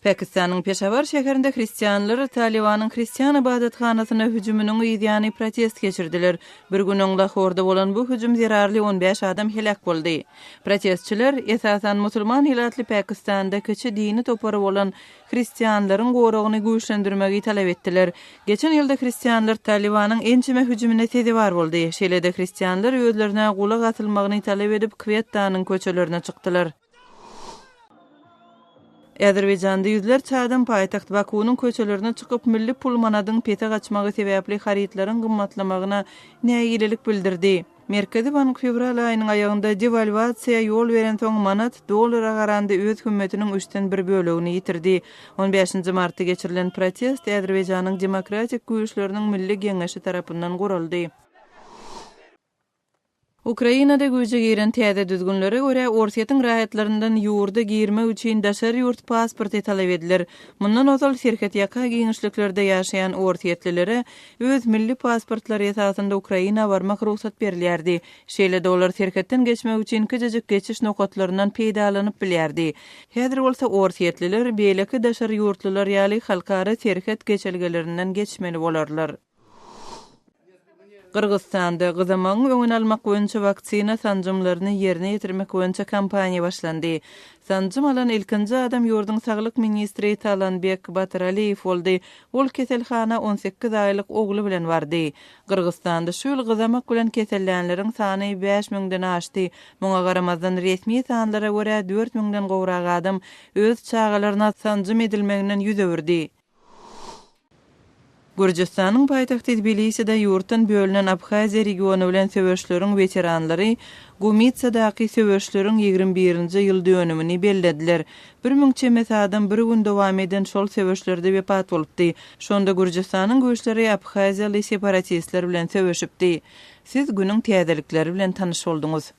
Pakistanyň Peşawar şäherinde hristianlar Talybanyň hristian ybadathanasyna hüjüminiň yzýany protest geçirdiler. Bir gün öň Lahorda bolan bu hüjüm zerarly 15 adam heläk boldy. Protestçiler, esasan, musulman ilatly Pakistanda kiçi dini topary bolan hristianlaryň goragyny güýçlendirmegi talap etdiler. Geçen ýylda hristianlar Talybanyň ençeme hüjümine sezewar boldy. Şeýle-de hristianlar özlerine gulak asylmagyny talap edip Kwettanyň köçelerine çykdylar. Azerbaýjanda ýüzlerçe adam paýtagt Bakuwynyň köçelerine çykyp, milli pul manadyň pese gaçmagy sebäpli harytlaryň gymmatlamagyna nägilelik bildirdi. Merkezi bank fewral aýynyň aýagynda dewalwasiýa ýol berensoň, manat dollara garanda öz hümmetiniň üçden bir bölegini ýitirdi. On bäşinji martda geçirilen protest Azerbaýjanyň Demokratik güýçleriniň Milli Geňeşi tarapyndan guraldy. Ukrainada güýje giren täze düzgünlere görä, Orsýetiň raýatlaryndan ýurda girmek üçin daşary ýurt pasporty talap ediler. Mundan ozal serhetýaka giňişliklerde ýaşaýan orsýetlilere öz milli pasportlary esasynda Ukraina barmak rugsat berilýärdi. Şeýle-de olar serhetden geçmek üçin kiçijik geçiş nokatlaryndan peýdalanyp bilýärdi. Häzir bolsa orsýetliler beýleki daşary ýurtlular ýaly halkara serhet geçelgelerinden geçmeli bolarlar. Gyrgyzystanda gyzamagyň öňüni almak boýunça waksina sanjymlaryny ýerine ýetirmek boýunça kampaniýa başlandy. Sanjym alan ilkinji adam ýurduň saglyk ministri Talanbek Batyraliýew boldy. Ol keselhana 18 aýlyk ogly bilen bardy. Gyrgyzystanda şu ýyl gyzamak bilen kesellänleriň sany bäş müňden aşdy. Muňa garamazdan, resmi sanlara görä, dört müňden gowrak adam öz çagalaryna sanjym edilmeginden ýüz öwürdi. Gürjüstanyň paýtagty Tbiliside ýurtdan bölünen Abhaziýa regiony bilen söweşleriň weteranlary Gumitsadaky söweşleriň 21-nji ýyl dönümini bellediler. 1000 çemesi adam bir gün dowam eden şol söweşlerde wepat bolupdy. Şonda Gürjüstanyň güýçleri abhaziýaly separatistler bilen söweşipdi. Siz günüň täzelikleri bilen tanyş bolduňyz.